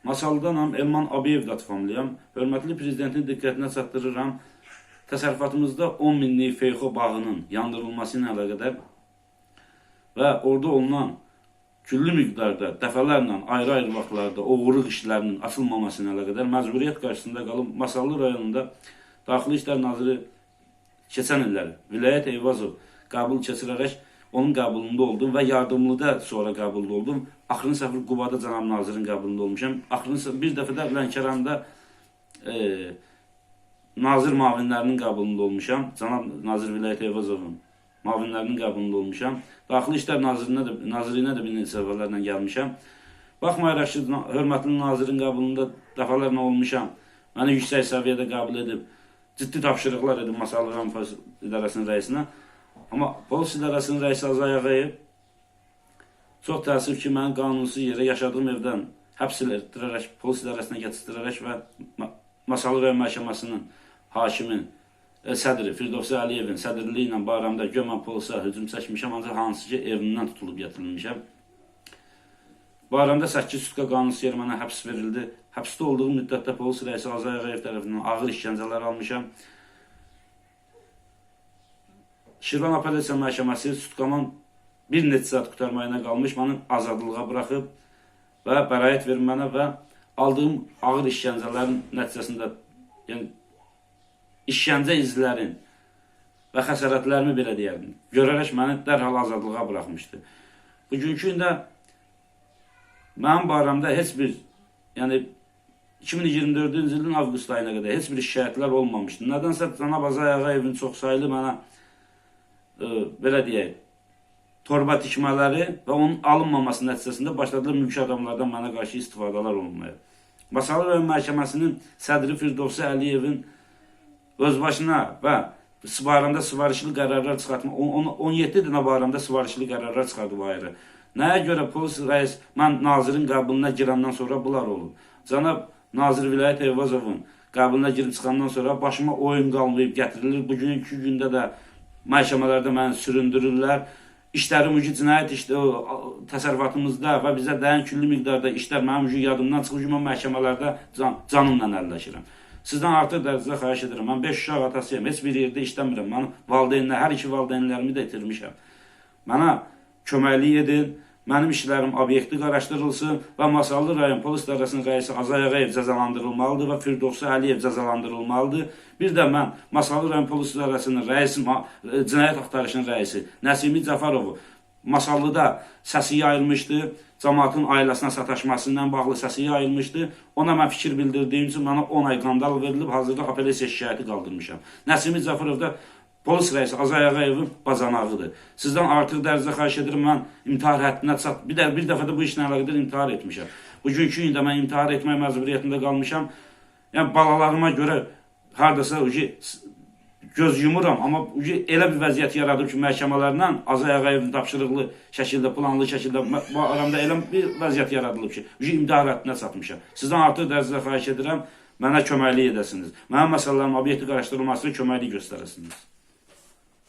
Masallıdanam, Elman Abiyev datfamlıyam. Hörmətli prezidentin diqqətinə çatdırıram. Təsərrüfatımızda 10 minlik feyxo bağının yandırılması ilə əlaqədar və orada olunan küllü miqdarda dəfələrlə ayrı-ayrı vaxtlarda oğurluq işlərinin açılmaması ilə əlaqədar məcburiyyət qarşısında qalıb Masallı rayonunda Daxili İşlər Naziri keçən illər Vilayət Eyvazov qəbul keçirərək onun qəbulunda oldum və yardımlıda sonra qəbulda oldum. Axırıncı səfər Qubada cənab nazirin qəbulunda olmuşam. Axırıncı bir dəfə də Lənkəranda nazir müavinlərinin qəbulunda olmuşam. Cənab Nazir Vilayət Eyvazovun müavinlərinin qəbulunda olmuşam. Daxili İşlər Nazirliyinə də bir neçə səfərlərlə gəlmişəm. Baxmayaraq ki, hörmətli nazirin qəbulunda dəfələrlə olmuşam. Məni yüksək səviyyədə qəbul edib, ciddi tapşırıqlar edib Masallı rayon polis idarəsinin rəisinə. Amma polis idarəsinin rəisi Azay Ağayev çox təəssüf ki, məni qanunsuz yerə yaşadığım evdən həbs etdirərək, polis idarəsinə gətirərək və Masallı rayon məhkəməsinin hakimin, sədri Firdovsi Əliyevin sədrliyi ilə barəmdə güya mən polisə hücum çəkmişəm, ancaq hansı ki evimdən tutulub gətirilmişəm. Barəmdə 8 sutka qanunsuz yerə mənə həbs verildi. Həbsdə olduğum müddətdə polis rəisi Azay Ağayev tərəfindən ağır işgəncələr almışam. Şirvan Apellyasiya Məhkəməsi sutkamın bir neçə saat qurtarmayına qalmış, məni azadlığa buraxıb və bəraət verir mənə və aldığım ağır işgəncələrin nəticəsində, yəni işgəncə izlərin və xəsarətlərimi belə deyərdim, görərək məni dərhal azadlığa buraxmışdı. Bugünkü gündə mənim barəmdə heç bir, yəni 2024-cü ilin avqust ayına qədər heç bir şikayətlər olmamışdı. Nədənsə cənab Azay Ağayevin çoxsaylı mənə belə deyək, torba tikmələri və onun alınmaması nəticəsində başladılar mülki adamlardan mənə qarşı istifadələr olunmaya. Masallı rayon məhkəməsinin sədri Firdovsi Əliyevin özbaşına və barəmdə sifarişli qərarlar çıxartma, 17 dənə barəmdə sifarişli qərarlar çıxardıb ayrı. Nəyə görə polis rəis, mən nazirin qəbuluna girəndən sonra bunlar olub. Cənab Nazir Vilayət Eyvazovun qəbuluna girib çıxandan sonra başıma oyun qalmayıb gətirilir. Bugünkü gündə də məhkəmələrdə məni süründürürlər. İşlərim ucu cinayət işdə, təsərrüfatımızda və bizə dəyən küllü miqdarda işlər mənim ucu yadımdan çıxır ki, mən məhkəmələrdə canımla əlləşirəm. Sizdən artıq dərəcədə xahiş edirəm. Mən 5 uşaq atasıyam, heç bir yerdə işləmirəm. Mən valideynlər, hər iki valideynlərimi də itirmişəm. Mənə köməklik edin, mənim işlərim obyektiv araşdırılsın və Masallı rayon polis idarəsinin rəisi Azay Ağayev cəzalandırılmalıdır və Firdovsi Əliyev cəzalandırılmalıdır. Bir də mən Masallı rayon polis idarəsinin rəisi, cinayət axtarışının rəisi Nəsimi Cəfərovu Masallıda səsi yayılmışdı. Cəmaatın ailəsinə sataşması ilə bağlı səsi yayılmışdı. Ona mən fikir bildirdiyim üçün mənə 10 ay qandal verilib, hazırda apellyasiya şikayəti qaldırmışam. Nəsimi Cəfərov da polis rəisi Azay Ağayevin bacanağıdır. Sizdən artıq dərəcə xahiş edirəm, mən intihar həddinə çat. Bir dəfə də bu işlə əlaqədar intihar etmişəm. Bugünkü gündə mən intihar etmək məcburiyyətində qalmışam. Yəni balalarıma görə hardasa göz yumuram, amma elə bir vəziyyət yaradıb ki, məhkəmələrlə Azay Ağayevin tapşırıqlı şəkildə, planlı şəkildə bu aramda elə bir vəziyyət yaradılıb ki, intihar həddinə çatmışam. Sizdən artıq dərəcədə xahiş edirəm, mənə köməklik edəsiniz. Mənim məsələlərim obyektiv araşdırılmasına köməklik göstərəsiniz.